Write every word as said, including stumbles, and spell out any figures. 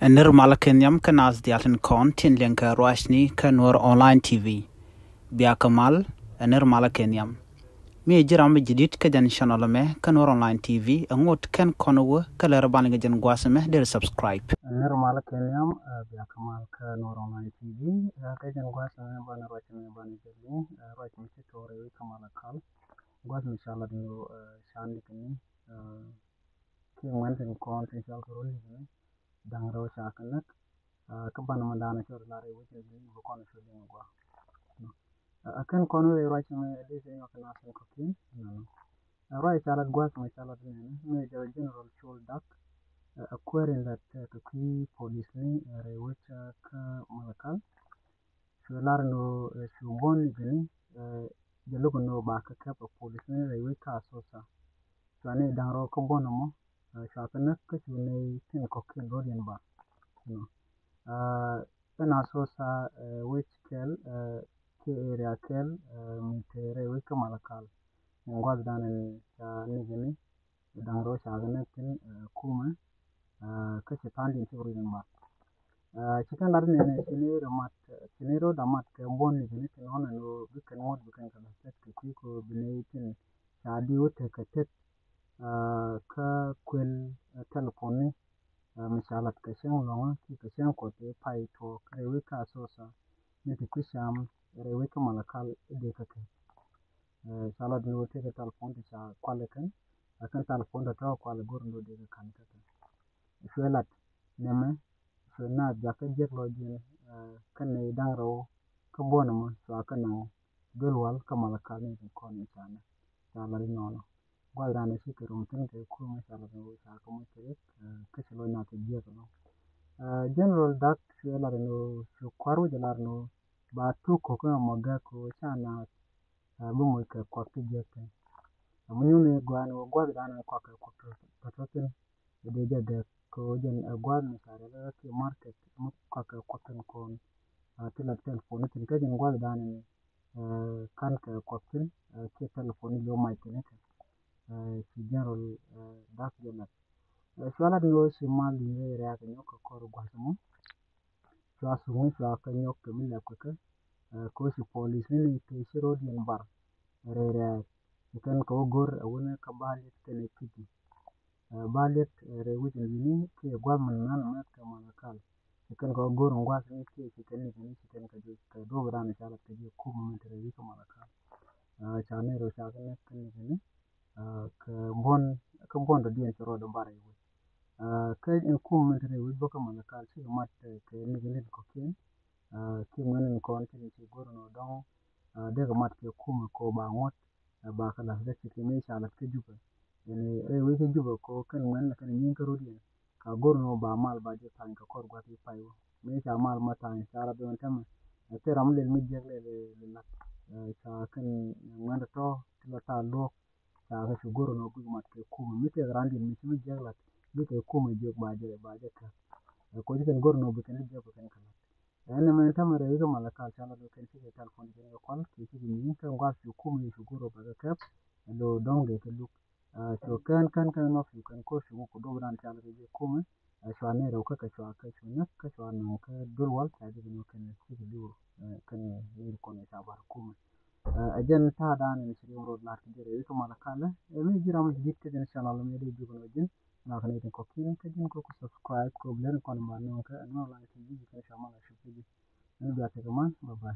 Ɛ nir malä kɛ nhiam kä naath diaal tin kɔn tin liɛŋ kɛ ruacni kä Nuɔr Online T V. Bia kɛ mal, ɛ nir malä kɛ nhiam. Mi ji̱ ram mi ji̱ di̱t kä jɛn channel mɛ kä Nuɔr Online T V, ɛ ŋot kɛn kɔn wä kä lɛr ban kɛ jɛn gua̱a̱th mɛ der subscribe. Ɛ nir malä kɛ nhiam, ɛ bia kɛ mal kä Nuɔr Online T V, ɛ kä jɛn gua̱a̱th mɛ ban ruac mɛ ban jɛ liŋ, ɛ ruac mi ci tuɔɔr ɛ wi̱c kä Malakal. Gua̱a̱th mi ca lat ni ɛ ca nikni, ɛ kiɛ ŋuɛn tin kɔn tin cɔal kɛ run nikni. Da̱ŋ rɛw ca kɛ näk, ɛ kä banɛ mɛ da̱a̱n cɔt lar ɛ wi̱c ni bi kɔn cu liŋ gua. Ɛ kɛn kɔn wee ruac mɛ dee kɛ nyɔk kɛ nath tin kɔ̱kiɛn. Ɛ ruac ca lat gua̱a̱th mɛ ca lat nɛnɛ mɛ jɛ General Col Dak, ɛ kuäär in lat kɛ kui̱ polisni ɛ rɛy wec kä Malakal. Cu lar ni ɣöö cu buɔ̱n ni gini, ɛ jɛ luk ni ɣöö ba kɛ kɛp ɛ polisni rɛy wec kä Asosa. Cua ni da̱ŋ rɛw kä buɔ̱n ɛmɔ, ɛ cua kɛ näk kä cu nɛy tin kɔ̱kiɛn rɔ̱diɛn ba. Ɛ ɛn Asosa ɛ wec kɛl, ɛ kiɛ area kɛl, ɛ mi te rɛy wec kä Malakal. Ɛn gua̱th danɛ ni ca ni gini, da̱ŋ rɛw ca kɛ näk tin, ɛ kumɛ, ɛ kä ci tha̱a̱ŋdiɛn ci rɔ̱diɛn ba. Ɛ ci kɛn lat nɛnɛ ci ni rɔ mat, ci ni rɔ da mat kɛ buɔ̱n ni gini tin ɣɔn ɛn ɣöö bi kɛn ŋuɔ̱t bi kɛn kɛ la tet kɛ kui̱ kɛ ɣöö bi nɛy tin ca di wä tek kɛ tet, ɛ kä kuël, ɛ telephone ni, ɛ mi ca lat kɛ cäŋ lɔ̱ŋä kiɛ kɛ cäŋ kuɔth ɛ pay tuɔɔk rɛy wec kä Asosa ni ti kui̱ cam rɛy wec kä Malakal i̱ dee kɛ kɛ. Ɛ ca lat ni wä tekɛ telephone ti ca kual ikɛn, ɛ kɛn telephone tɔ̱tɔ̱ kual i̱ go̱r ni wä dee kɛ ka̱n kɛ kɛ. Cuɛ lat nɛmɛ, cuɛ naath jakä jiäk lɔcdiɛn, ɛ kä nɛy da̱ŋ rɛw kä buɔ̱n ɛmɔ cua kɛ naŋ duel wal kä Malakal ni tin kɔn in ca näk. Ca lat inɔnɔ. Gua̱th ran ɛ ci kɛ ro̱ŋ thi̱n kɛ kumɛ ca lat ni wä ca kɛ muc kɛ riɛk, ɛ kä ci lɔc naath kɛ jiäk ɛlɔ̱ŋ. Ɛ General Dak cuɛ lat ni wä cu kua̱r wä jɛ lat ni wä ba thuk ko̱kä mɔ gäk kɛ wä ca naath, ɛ bi moc kɛ kuak ti jiäk thi̱n. Ɛ mi nyuun i̱ gua̱a̱n wä gua̱th dan ɛ kuak kɛ kuak tɔ̱tɔ̱ thi̱n. Ɛ dee jɛ gɛk kɛ wä jɛn ɛ gua̱a̱th mi ca riɛl ɛ kiɛ market mi kuak kɛ kuak thi̱n kɔn. Ɛ ti la telephone thi̱n kä jɛn gua̱th dan ɛ kan kɛ kuak thi̱n, ɛ kiɛ telephone i̱ lo̱ mac thi̱n ikɛ. Ɛ ci General, ɛ Dak jɛ lat. Ɛ cua lat ni wä ci mal li̱ŋ rɛy rɛ̈ɛ̈k nyɔk kɛ kɔr gua̱th mɔ. Cua thuŋni cua kɛ nyɔk kɛ mi lɛp kɛ kɛ, ɛ kɛ wä ci polisni ni kɛ ci ro̱diɛn bar rɛy rɛ̈ɛ̈k. Ci kɛn kɛ wä go̱r ɛ wunɛ kä Baliet kɛnɛ Piti. Ɛ Baliet, ɛ rɛy wec in wi̱ni kiɛ gua̱th min nan mɛth kɛ Malakal. Ci kɛn kɛ wä go̱r in gua̱th ni kiɛ ci kɛn ni kɛn ci kɛn kɛ juc kɛ duɔ̱p ran ca lat kɛ ji̱ kum min te rɛy wi̱c kä Malakal. Ɛ ca ni rɛw ca kɛ nɛk kɛn ni kɛn ni. Ɛ kɛ buɔ̱n, kɛ buɔ̱n dɔ̱diɛn ci rɔɔdɛ bar rɛy wec. Ɛ kä in kum min te rɛy wec bä kä Malakal cikɛ mat, ɛ kɛ nɛk in kɔ̱kiɛn. Ɛ kiɛ ŋuɛn in kɔn ci ni ci go̱r in wä dɔ̱ŋ, ɛ dee kɛ mat kɛ kum kɛ wä ba ŋuɔ̱t, ɛ ba kɛ la̱th dee ci kɛ mi ca la̱th kä Jubɛ. Yɛn rɛy wec kä Jubɛ kɛ wä kɛn ŋuɛn lɛ kɛn nyin kä ro̱diɛn. Ka go̱r in wä ba mal ba jɛ tha̱a̱ny kɛ kɔr gua̱th i̱ pay wä. Mi ca mal ma tha̱a̱ny ca lat dee wä tämɛ. Ɛ thil ram lɛl mi jiäk lɛl lɛ la̱th. Ɛ ca kɛn ŋuɛn tɔ̱tɔ̱ ti la tha̱a̱ luɔ̱k. Ca kɛ cu go̱r in wä guic mat kɛ kumɛ mi tëëk randin mi ci mi jiäk lat. Guic kɛ kumɛ jiök ba jɛ ba jɛ kɛ. Ɛ koc kɛn go̱r in wä bi kɛn jiäk bi kɛn kɛ lat. Ɛn ɛmɛ ɛn tämɛ rɛy wi̱c kä Malakal ca lat wä kɛn cikɛ telephone kɛn kɛ kual kiɛ cikɛ nyieny kɛ gua̱th cu kumɛ cu go̱r in wä ba kɛ kɛp. Ɛ lo̱ dɔ̱ŋ dee kɛ luk. Ɛ cu kɛn kɛn kɛn nɔk cu kɛn ko̱r cu wä ku duɔ̱p dan ca lat kɛ ji̱ kumɛ. Ɛ cua nɛy rɛw kä kɛ cua kɛ cu näk kä cua naŋ kä duel wal ca ji̱ kɛ nɔk kɛn cikɛ luk. Ɛ kɛn nɛy kɔn ca bar kumɛ. Ɛ jɛn ta̱a̱ dan in ci riɛm rot lat kɛ jɛ rɛy wi̱c kä Malakal. Ɛ mi ji̱ ram mi ci di̱t kä jɛn channel mi dee ji̱ kɛ nɔk ji̱n. Ŋak ni tin kɔ̱kiɛn kä ji̱n kɛ ku subscribe kɛ ku bi lɛn kɔn in ba nööŋ kä Nuɔr Online T V kɛ cua mal a cup kä ji̱. Ɛn bia tekɛ mal, bye bye.